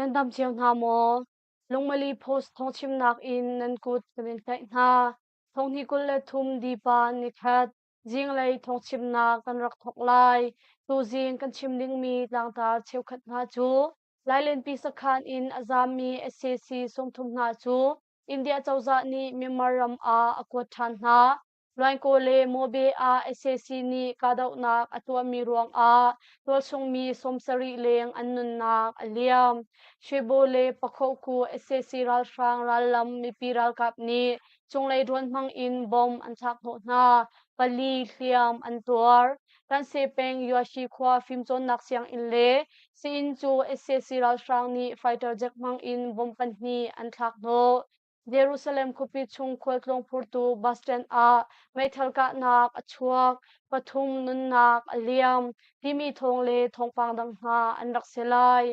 Nan dam cio hna maw? Lungmali Post thawngchimnak in nan kut kan in tlaih hna. Thonghnih 23 Dipa nikhat zinglei thawngchimnak kan rak thawk lai. Tuzing kan chim dingmi tlangtar cheukhat hna cu Lailenpi sakhan in a zaammi sac 30 hna cu India cozah nih Myanmar ram ah a kuat ṭhan hna. Luainkaw le Mobe ah sac nih kahdohnak a tuahmi ruangah tualchungmi 70 leng an nunnak a liam. Shwebo le Pakhoku sac ralhrang rallam mipi ralkap nih cunglei drone hmang in bomb an thlak hnawh hna. Pali hliam an tuar. Tanse peng Yuashi khua fimcawnnak sianginn le sii-inn cu sac ralhrang nih fighter jet hmang in bomb pahnih an thlak hnawh. Jerusalem khuapi chung khualtlawng phurtu bus stand ah meithal kahnak a chuak, pathum nunnak a liam timi thawng le thawngpang dang hna an rak si lai.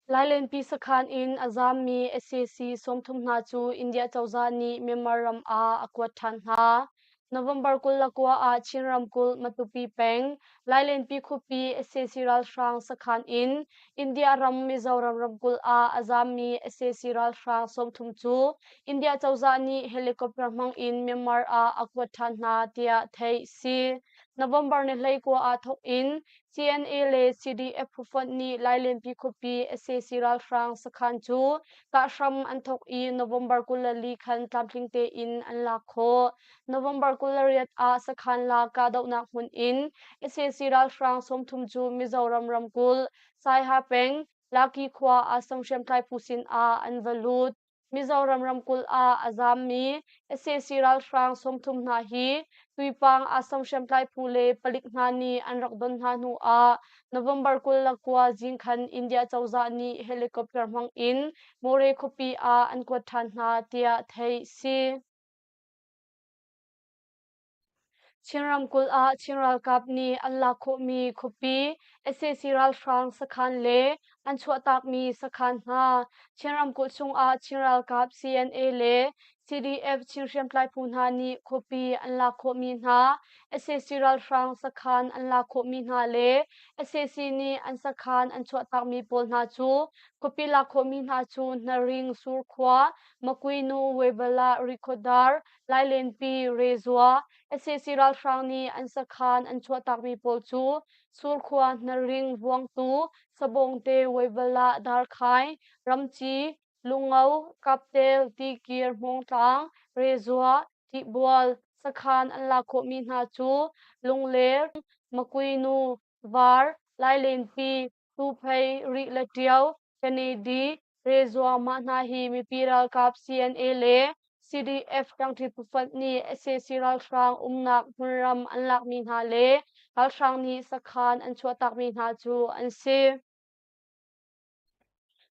Lailenpi sakhan in a zaammi sac 30 hna cu India cozah nih Myanmar ram ah a kuat ṭhan hna. November 29 ah Chin ramkulh Matupi peng Lailenpi khuapi sac ralhrang sakhan in India ram Mizoram ramkulh ah a zaammi sac ralhrang 30 cu India cozah nih helicopter hmang in Myanmar ah a kuat ṭhan hna tiah theih si. November ni 19 ah thawk in CNA le CDF phufonh nih Lailenpi khuapi sac ralhrang sakhan cu kahhram an thawk i November 24 khan tlamtling tein an lak khawh. November 28 ah sakhan lak kahdohnak hmun in sac ralhrang 30 cu Mizoram ramkulh Saiha peng Laki khua Assam hriamtlai phu sin ah an va lut. Mizoram ramkulh ah a zaammi sac ralhrang 30 hna hi Tuipang Assam hriamtlai phu le palik hna nih an rak don hna hnu ah November 29 zing khan India cozah nih helicopter hmang in More khuapi ah an kuat ṭhan hna tiah theih si. Chin ramkulh ah Chin ralkap nih an lak khawhmi khuapi sac ralhrang sakhan le an chuahtakmi sakhan hna Chin ramkulh chungah Chin ralkap CNA le CDF Chin hriamtlai phu hna nih khuapi an lak khawhmi hna sac ralhrang sakhan an lak khawhmi hna le sac nih an sakhan an chuahtakmi pawl hna cu khuapi lak khawhmi hna cu Hnaring Surkhua Makuinu Webala Rikhodar Lailenpi, Rezua, sac ralhrang nih an sakhan an chuahtakmi pawl cu Surkhua, Hnaring, Vuangtu, Sabawngte, Weivala, Darkhai, Ramci, Lungo, Kaptel, Tikir, Hmawngtlang, Rezua, Tihbual, sakhan an lak khawhmi hna cu Lungler, Makuinu, Var, Lailenpi, Tuphei, Rih le Ṭio, Kennedy, Rezua mah hna hi mipi ralkap CNA le CDF ṭangṭi phufonh nih sac ralhrang umnak hmunram an lakmi hna le ralhrang nih sakhan an chuahtakmi hna cu an si.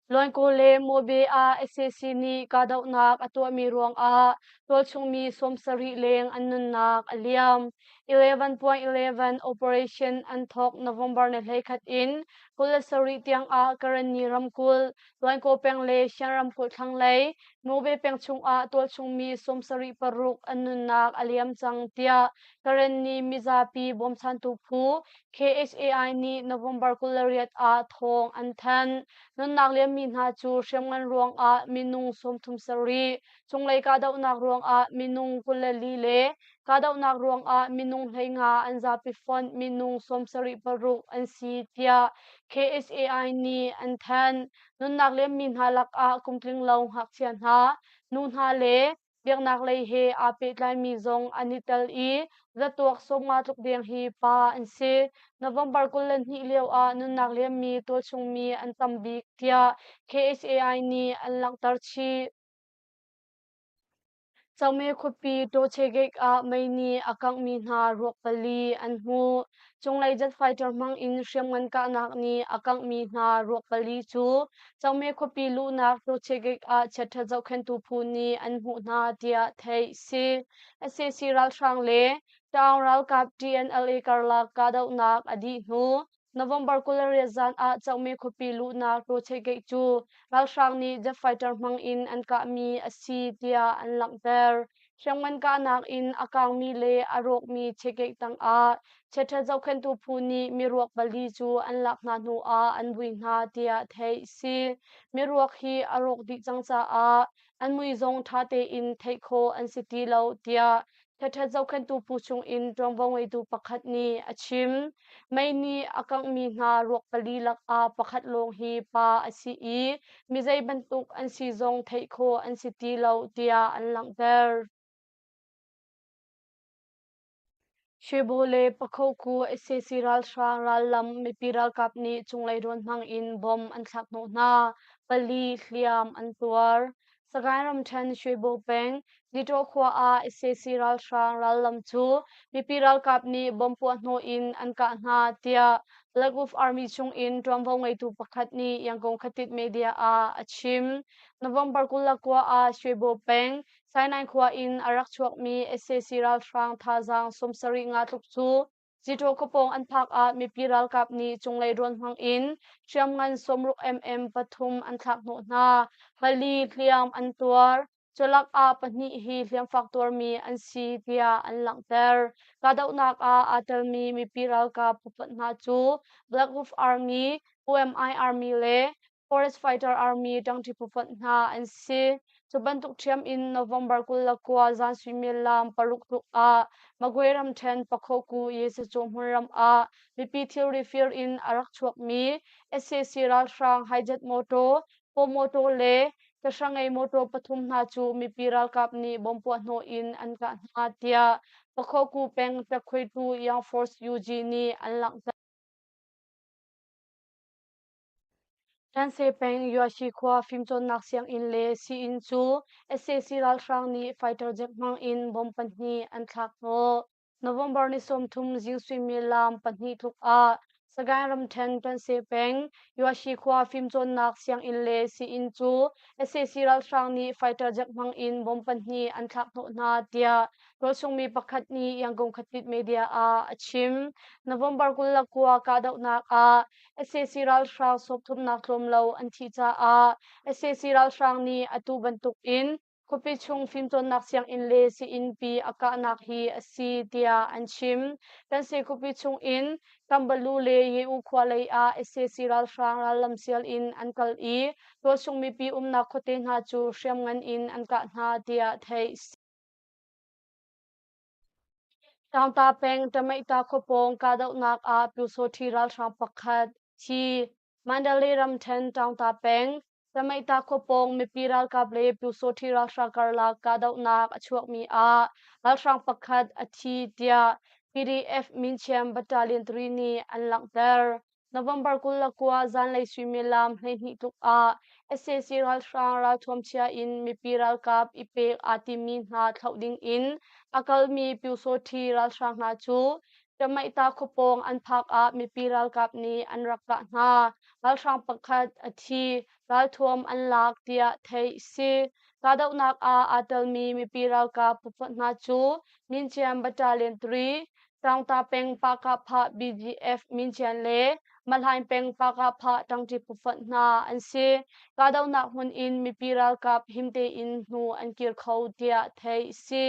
Luankaw le Mobe ah sac nih kahdohnak a tuahmi ruangah tualchungmi 70 leng an nunnak a liam. 11.11 operation an thawk November ni 11 in 27 tiangah Karenni ramkulh, Luankaw peng le Shan ramkulh thlanglei Mobe peng chungah tualchungmi 76 an nunnak a liam cang tiah Karenni mizapi bawmchantu phu KHAI nih November 28 ah thawng an thanh. Nunnak liammi hna cu hriamngan ruangah minung 37, cunglei kahdohnak ruangah minung 24 le kahdohnak ruangah minung 15 an zapi fonh minung 76 an si tiah KHAI nih an thanh. Nunnak liammi hna lakah kumtling lo ngakchia hna, nu hna le biaknak lei he aa pehtlaimi zong an i tel i zatuak 50 tluk deng hi pa an si. November 22 lio ah nunnak liammi tualchungmi an tam bik tiah KHAI nih an langhter chih. Changme khuapi Tawche Gate ah mei nih a kanghmi hna ruak pali an hmuh. Cunglei jet fighter hmang in hriamngan kahnak nih a kanghmi hna ruak pali cu Changme khuapi luhnak Tawche Gate ah chiaṭhat zohkhenhtu phu nih an hmuh hna tiah theih si. Sac ralhrang le Taung ralkap TNLA karlak kahdohnak a dih hnu November 28 zan ah Changme khuapi luhnak Tawche Gate cu ralhrang nih jet fighter hmang in an kahmi a si tiah an langhter. Hriamngan kahnak in a kangmi le a rawkmi chekek tangah chiaṭhat zohkhenhtu phu nih miruak pali cu an lak hna hnu ah an vui hna tiah theih si. Miruak hi a rawk dih cang caah an mui zong ṭha tein theih khawh an si ti lo tiah chiaṭhat zohkhenhtu phu chungin ṭuanvo ngeitu pakhat nih a chim. Mei nih a kanghmi hna ruak pali lakah pakhat lawng hi pa a si i mi zei bantuk an si zong theih khawh an si ti lo tiah an langhter. Shwebo le Pakhoku sac ralhrang rallam mipi ralkap nih cunglei rawn hmang in bomb an thlak hnawh hna. Pali hliam an tuar. Sagaing ramṭhen Shwebo peng Nitaw khua ah sac ralhrang rallam cu mipi ralkap nih bomb puahhnawh in an kah hna tiah Black Wolf Army chungin ṭuanvo ngeitu pakhat nih Yangon Khatit Media ah a chim. November 29 ah Shwebo peng Sainai khua in a rak chuakmi sac ralhrang thazaang 70 nga tluk cu Citaw khuapawng an phak ah mipi ralkap nih cunglei rawn hmang in hriamngan 60 mm pathum an thlak hnawh hna. Pali hliam an tuar. Culak ah pahnih hi hliamfak tuarmi an si tiah an langhter. Kahdohnak ah aa telmi mipi ralkap pupat hna cu Black Wolf Army, UMI Army le Forest Fighter Army ṭangṭi phufonh hna an si. Cu bantuk ṭhiam in November 29 zan suimilam 6 tluk ah Magway ramṭhen Pakhoku Yesacu hmunram ah mipi thilri fir in a rak chuakmi sac ralhrang hijet motor, paw motor le cahrangei motor pathum hna cu mipi ralkap nih bom puahhnawh in an kah hna tiah Pakhoku peng ṭakkhuitu Young Force UG nih an langhter. Tanse peng Yuashi khua fimcawnnak sianginn le sii-inn cu sac ralhrang nih fighter jet hmang in bomb pahnih an thlak hnawh. November ni 30 zing suimilam 2 tluk ah Sagaing ramṭhen Tanse peng Yuashi khua fimcawnnak sianginn le sii-inn cu sac ralhrang nih fighter jet hmang in bomb pahnih an thlak hnawh hna tiah tualchungmi pakhat nih Yangon Khatit Media ah a chim. November 29 kahdohnak ah sac ralhrang sawpthumnak tlawm lo an thih caah sac ralhrang nih atu bantuk in khuapi chung fimcawnnak sianginn le sii-innpi a kahnak hi a si tiah an chim. Tansi khuapi chung in Kambalu le Ye-U khua lei ah sac ralhrang rallam sial in an kal i tualchung mipi umnak khuate hna cu hriamngan in an kah hna tiah theih a si. Taungta peng Ṭamaihta khuapawng kahdohnak ah Pyusawṭhi ralhrang pakhat thi. Mandalay ramṭhen Taungta peng Ṭamaihta khuapawng mipi ralkap le Pyusawṭhi ralhrang karlak kahdohnak a chuakmi ah ralhrang pakhat a thi tiah PDF Minchiam Battalion 3 nih an langhter. November 29 zanlei suimilam 12 tluk ah sac ralhrang ralthuam chia in mipi ralkap i pek aa timmi hna thlauh ding in a kalmi Pyusawṭhi ralhrang hna cu Ṭamaihta khuapawng an phak ah mipi ralkap nih an rak kah hna. Ralhrang pakhat a thi, ralthuam an lak tiah theih a si. Kahdohnak ah aa telmi mipi ralkap phufonh hna cu Minciam Battalion 3, Taungta peng Pahkahphah BGF Mincian le Mahlaing peng Pahkahphah ṭangṭi phufonh hna an si. Kahdohnak hmun in mipi ralkap him tein hnu an kir kho tiah theih a si.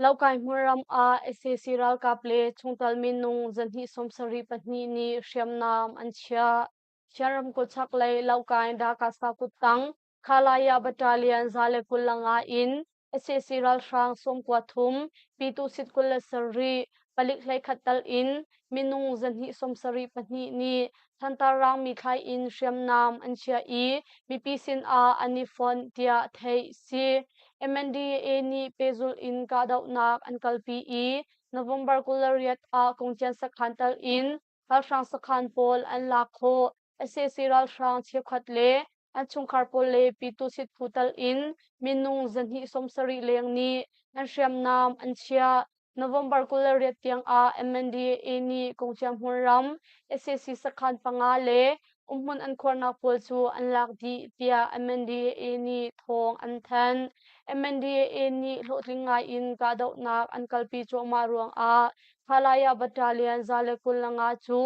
Lokai hmunram ah sac ralkap le chungtel minung 274 nih hriamnam an chiah. Chin ramkulh chaklei Lokai Dakasa kuttang Khalaya Battalion 125 in sac ralhrang 93, Pyituh sit 27, palik 11 tal in minung 274 nih thantar rangmi thlai in hriamnam an chiah i mipi sinah an i fonh tiah theih si. MNDAA nih pehzulh in kahdohnak an kalpi i November 28 ah Kungcian sakhan tal in ralhrang sakhan pawl an lak khawh. Sac ralhrang cheukhat le an chungkhar pawl le Pyituh sit phu tal in minung 270 leng nih an hriamnam an chiah. November 28 tiang ah MNDAA nih Kungciam hmunram sac sakhan panga le umhmun an khuarnak pawl cu an lak dih tiah MNDAA nih thawng an thanh. MNDAA nih hlawhtling ngai in kahdohnak an kalpi cuahmah ruangah Khalaya Battalion 125 cu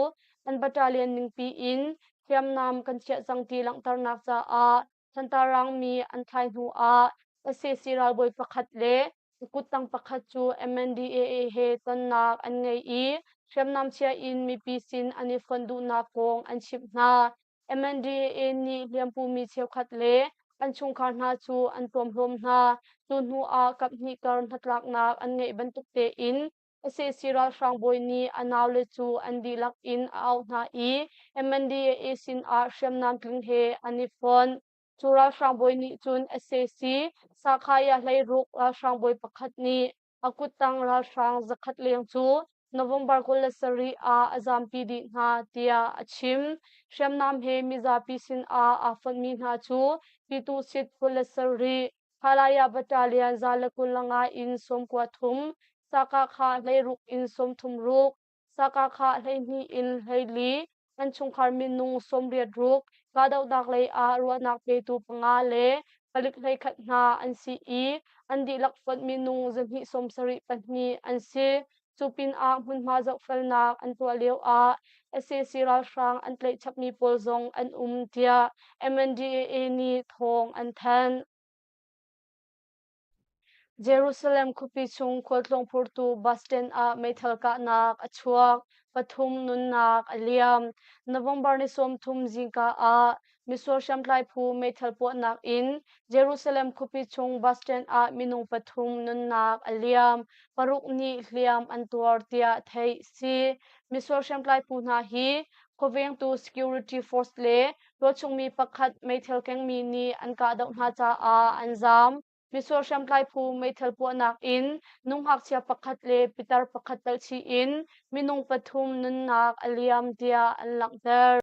an battalion ningpi in hriamnam kan chiah cang ti langhternak caah thantar rangmi an thlai hnu ah. Sac ralbawi pakhat le a kuttang pakhat cu MNDAA he tonnak an ngei i hriamnam chia in mipi sin an i fonh duhnak kong an chimh hna. MNDAA nih hliampumi cheukhat le an chungkhar hna cu an tuamhlawm hna. Cu hnu ah kaphnih kar hnatlaknak an ngeih bantuk tein sac ralhrang bawi nih a naule cu an dihlak in a auh hna i MNDAA sin ah hriamnam tling he an i fonh. Cu ralhrang bawi nih cun sac Sakhaya hleiruk ralhrang bawi pakhat nih a kuttang ralhrang zakhat leng cu November 27 ah a zampi dih hna tiah a chim. Hriamnam he mizapi sinah aa fonhmi hna cu Pyituhsit 27, Halaya Battalion 125 in 93, Sakakha 16 in 36, Sakakha 12 in 14, an chungkhar minung 86 kahdohnak lei ah ruahnak petu panga le palik 11 hna an si i an dihlak fonh minung 274 an si. Cu pinah hmunhma zohfelnak an tuah lio ah sac ralhrang an tlaih chapmi pawl zong an um tiah MNDAA nih thawng an thanh. Jerusalem khuapi chung khualtlawng phurtu bus stand ah meithal kahnak a chuak. Pathum nunnak a liam. November ni 30 zingka ah misual hriamtlai phu meithal puahnak in Jerusalem khuapi chung bus stand ah minung pathum nunnak a liam. Paruk nih hliam an tuar tiah theih si. Misual hriamtlai phu hna hi khuavengtu security force le tualchungmi pakhat meithal kengmi nih an kahdoh hna caah an zaam. Misual hriamtlai phu meithal puahnak in nu ngakchia pakhat le pitar pakhat telhchih in minung pathum nunnak a liam tiah an langhter.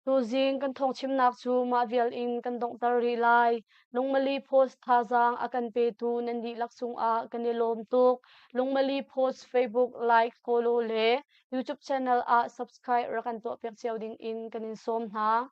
Tuzing kan thawngchimnak cu mah vial in kan donghter rih lai. Lungmali Post thazaang a kan petu nan dihlak cungah kan i lawm tuk. Lungmali Post Facebook like, follow le YouTube channel ah subscribe rak kan tuahpiak cio ding in kan in sawm hna.